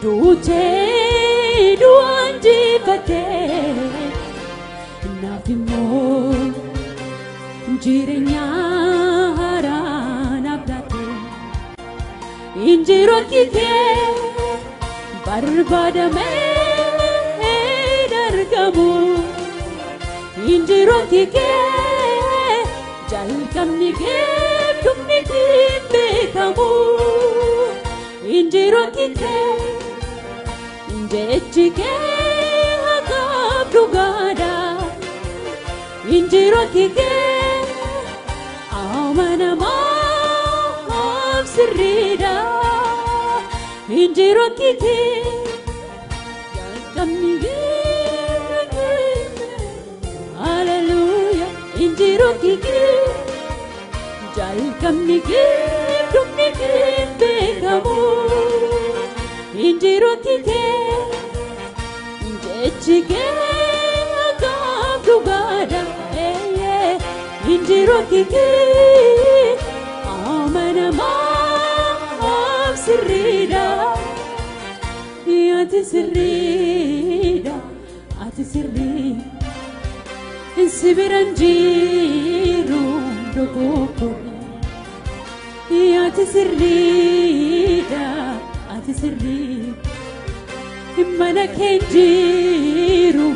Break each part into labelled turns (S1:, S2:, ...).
S1: Duute duanjifate naaf immoo jireenya haaraa naaf laate. Injiru kee barbaadamee argamu. Injiru kee jalqabni kee dhumni kee beekamu. Injiru kee jechi kee haqaaf dhugaadha. Injiru kee amanamaaf sirriidha. Injiru kee jalqabni kee hallelujah. Injiru kee jalqabni kee dhumni kee beekamu. Injiru kee jechi kee haqaaf dhugaadha. Injiru kee amanamaaf sirriidha. Ati sirriidha, ati sirrii. Si bira hin jiru dogoggorri. Ati sirriidha, ati sirrii. Mana kee hin jiru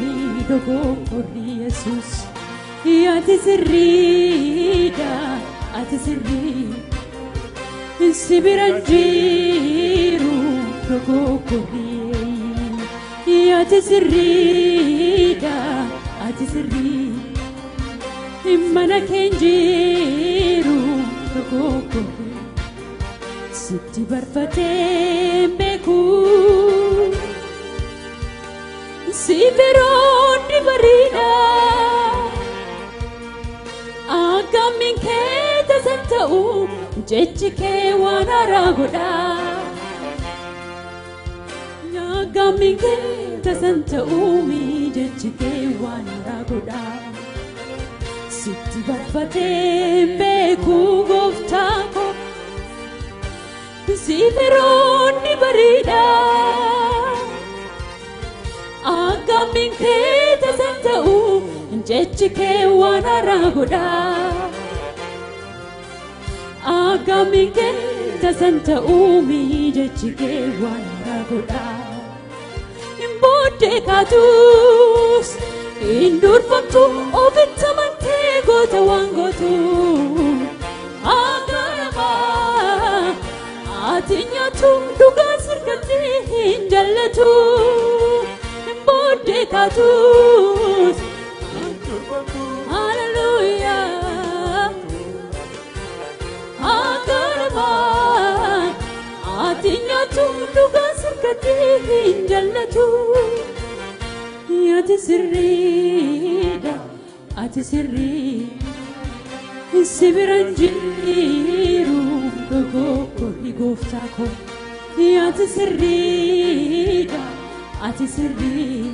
S1: dogoggorri Yesuus. Ati sirriidha, ati sirrii. Si bira hin jiru dogoggorri. Ati sirriidha, ati sirrii. Mana kee hin jiru dogoggorri. Sitti barfatee beeku. Si biroonni bariidha. Akkamiin kee tasan ta'u jechi kee waan haaraa godha. Akkamiin kee tasan ta'u jechi kee waan haaraa godha. Sitti barfatee beeku gooftaa koo. Si biroonni bariidha. Akkamiin kee tasan ta'u jechi kee waan haaraa godha. Akkamiin kee tasan ta'u jechi kee waan haaraa godha. Booddee kaatus hin durfamtu ofitti amantee goota waan gootu. Akkanamaa ati nyaatu dhugaan sirkatti hin jallatu. Booddee kaatus hallelujah. Akkanamaa ati nyaatu dhugaan sirkatti hin jallatu. Ati sirriidha, ati sirrii. Si bira hin jiru dogoggorri gooftaa koo. Ati sirriidha, ati sirrii.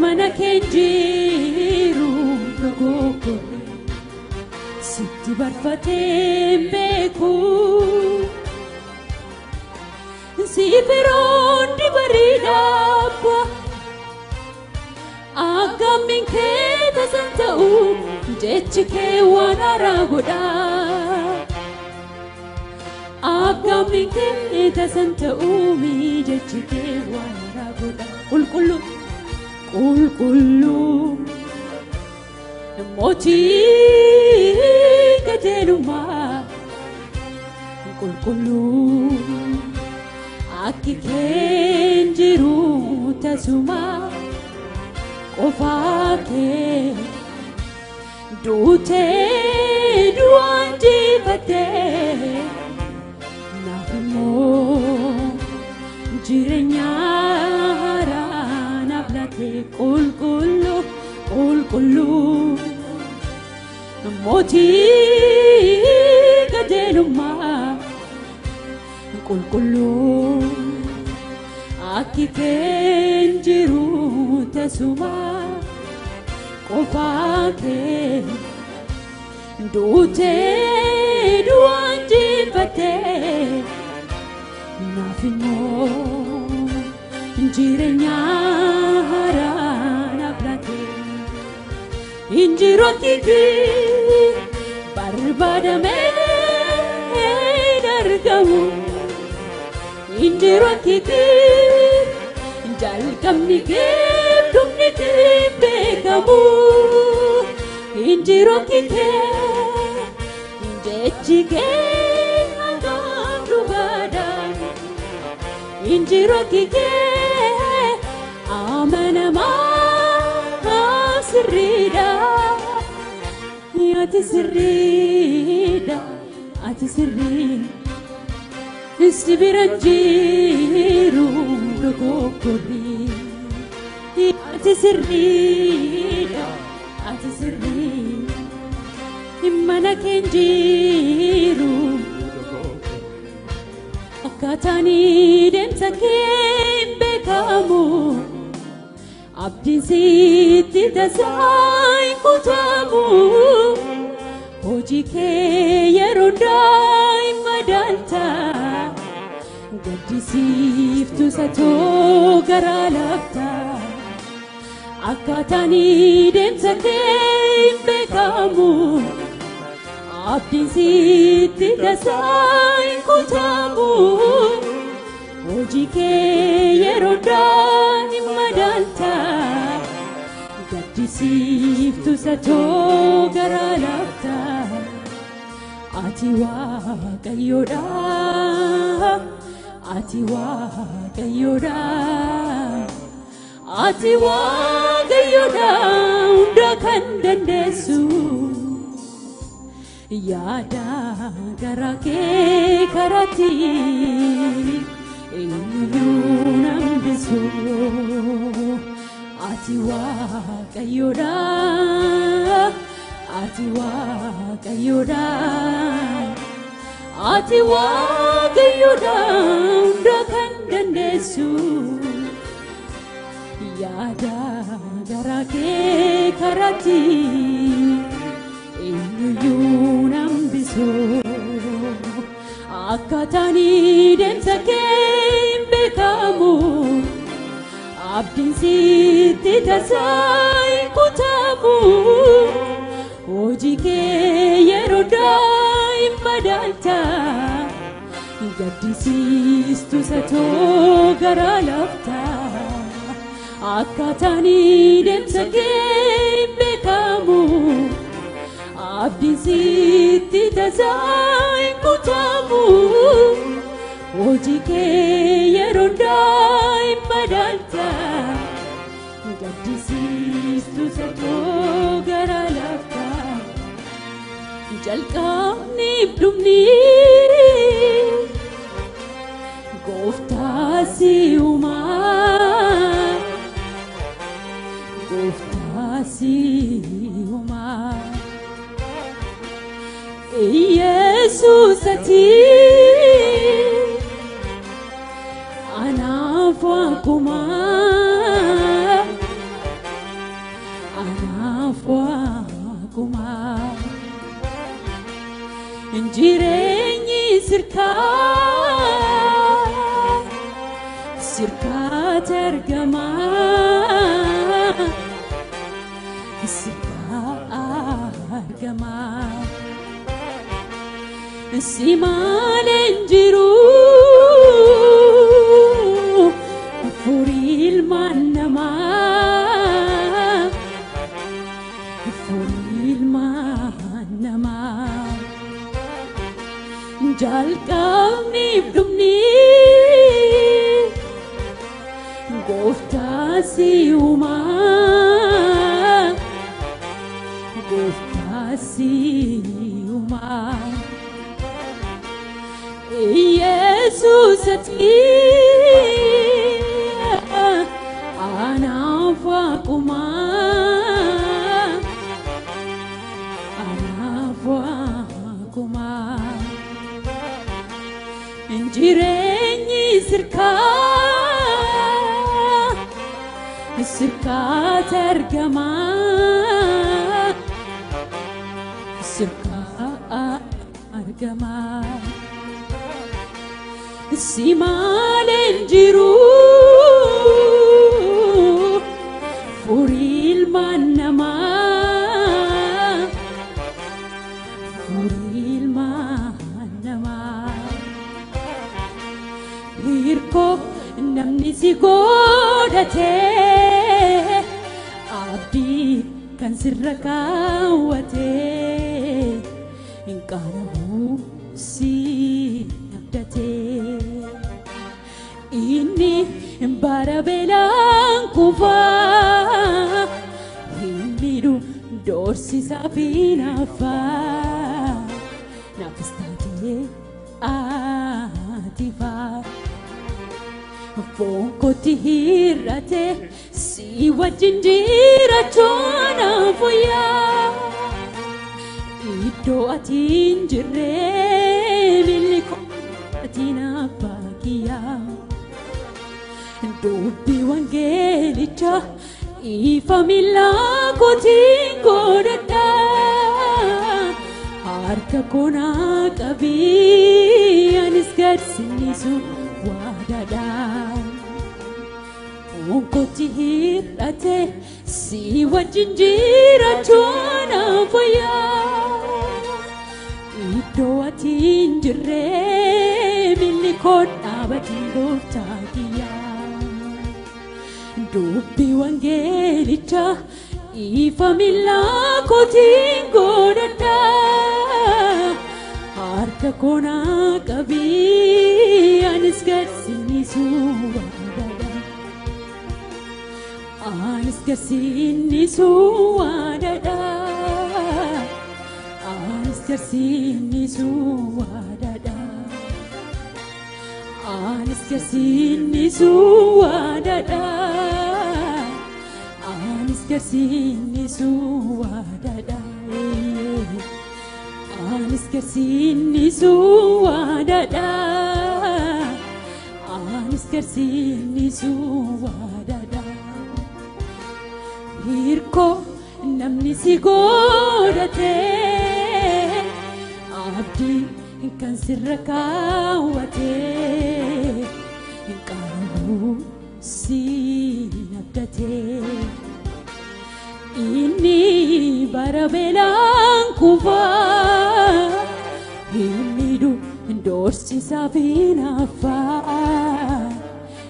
S1: Mana kee hin jiru dogoggorri. Sitti barfatee beeku. Si biroonni bariidha. Akkamiin kee tasan ta'u jechi kee waan haaraa godha. Aggaammiin kee tasan ta'uumi jechi kee waan haaraa godha. Qulqulluu qulqulluu mootii qajeelummaa qulqulluu akki keen jiru tasuma qofaa kee duutee du'aan jifattee naaf immoo jireenya haaraa naaf laatte. Qulqulluu qulqulluu mootii qajeelummaa qulqulluu akki keen jiru tasuma qofaa kee duutee du'aan jifattee naaf immoo jireenya haaraa naaf laatte. Injiru akki kee barbaadamee hin argamu. Injiru akki kee jalqabni kee dhumni kee hin beekamu. Injiru akki kee jechi kee hangam dhugaadha. Injiru akki kee amanamaa sirriidha. Ati sirriidha, ati sirrii. Si bira jiru dogoggorri. Ati sirriidha, ati sirrii. Mana kee jiru akkaataan deemsa kee hin beekamu. Abdiin sitti tasaa hin kutamu. Hojii kee yeroo hundaa hin madaalta. Gaddisiiftuu satoo garaa laafta. Akkaataan deemsa kee hin beekamu. Abdiin sitti tasaa hin kutamu. Hojii kee yeroo hundaa hin madaalta. Gaddisiiftuu satoo garaa laafta. Ati Waaqayyoodha. Ati Waaqayyoodha. Ati Waaqayyoodha hunda kan dandeessu. Yaada garaa kee karaatti eenyuyyuu nan hambisu. Ati Waaqayyoodha. Ati Waaqayyoodha. Ati Waaqayyoodha hunda kan dandeessu. Yaada garaa kee karaatti eenyuyyuu nan hambisu. Akkaataan deemsa kee hin beekamu. Abdiin sitti tasaa hin kutamu. Hojii kee yeroo hundaa hin madaalta. Gaddisiistuu satoo garaa laafta. Akkaataan deemsa kee hin beekamu. Abdiin sitti tasaa hin kutamu. Hojii kee yeroo hundaa hin madaalta. Gaddisiistuu satoo garaa laafta. Jalqabni dhumni gooftaa si uumaa. Gooftaa si uumaa. Yesuus ati anaaf waaquma. Anaaf waaquma. Jireenyi sirkaa sirkaatti argama. Sirkaa argama. Si malee hin Jalqabniif dhumni Gooftaa si uumaa, Gooftaa si uumaa. Yesuus ati anaaf waaqumaa, anaaf waaqumaa. Jireenyi sirkaa, sirkaatti argamaa, sirkaa argamaa. Si malee hin jiru furii ilmaan namaa, furii ilmaan namaa. Hirkoo namni si godhatee abdii kan sirra kaawwatee hin qaana'u si abdatee. Inni bara beelaan kufaa hin miidhu doorsisaa fi naafaa naafis taatee atifaa. Foon kootti hir'ate si wajjin jiraachuu naaf wayyaa. Iddoo ati hin jirre miilli koo ati naaf baakiyyaa. Dubbii wangeelichaa ifa miila kootiin godhadha. Harka koo naa qabii anis gad sinnisu waadaadha. Foon kootti hir'ate si wajjin jiraachuu naaf wayyaa. Iddoo ati hin jirre miilli koo dhaabatiin gooftaa kiyyaa. Dubbii wangeelichaa ifa miila kootiin godhadha. Harka koo naa qabii anis gad sinnisu waadaadha. Anis gad sinnisu waadaadha. Anis gad sinnisu waadaadha. Anis gad sinnisu waadaadha. Anis gad sinnisu waadaadha. Anis gad sinnisu waadaadha. Anis gad sinnisu waadaadha. Hirkoo namni si godhatee abdii kan sirra kaawwatee hin qaana'u si abdatee. Inni bara beelaan kufaa hin miidhu doorsisaa fi naafaa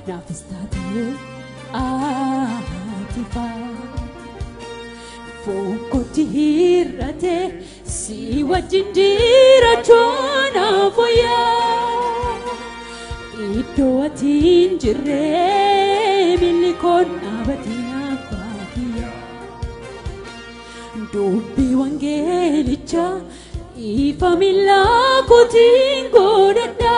S1: naafis taatee atifaa. Foon kootti hir'ate si wajjin jiraachuu naaf wayyaa. Iddoo ati hin jirre miilli koo dhaabatiin abbaa kiyyaa. Dubbii wangeelichaa ifa miila kootiin godhadha.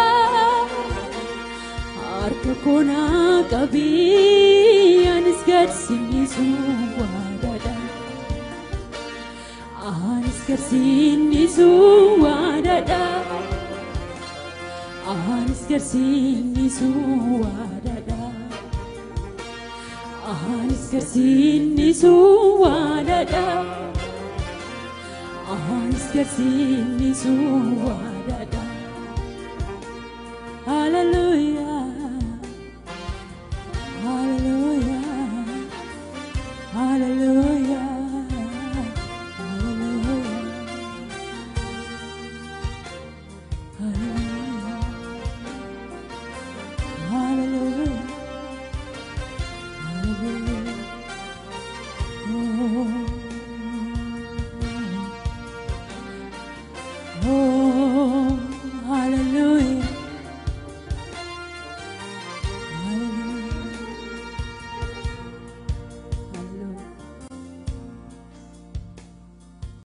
S1: Harka koo naa qabii anis gad sinnisu waadaadha. Anis gad sinnisu waadaadha. Anis gad sinnisu waadaadha. Anis gad sinnisu waadaadha. Anis gad sinnisu waadaadha. Hallelujah.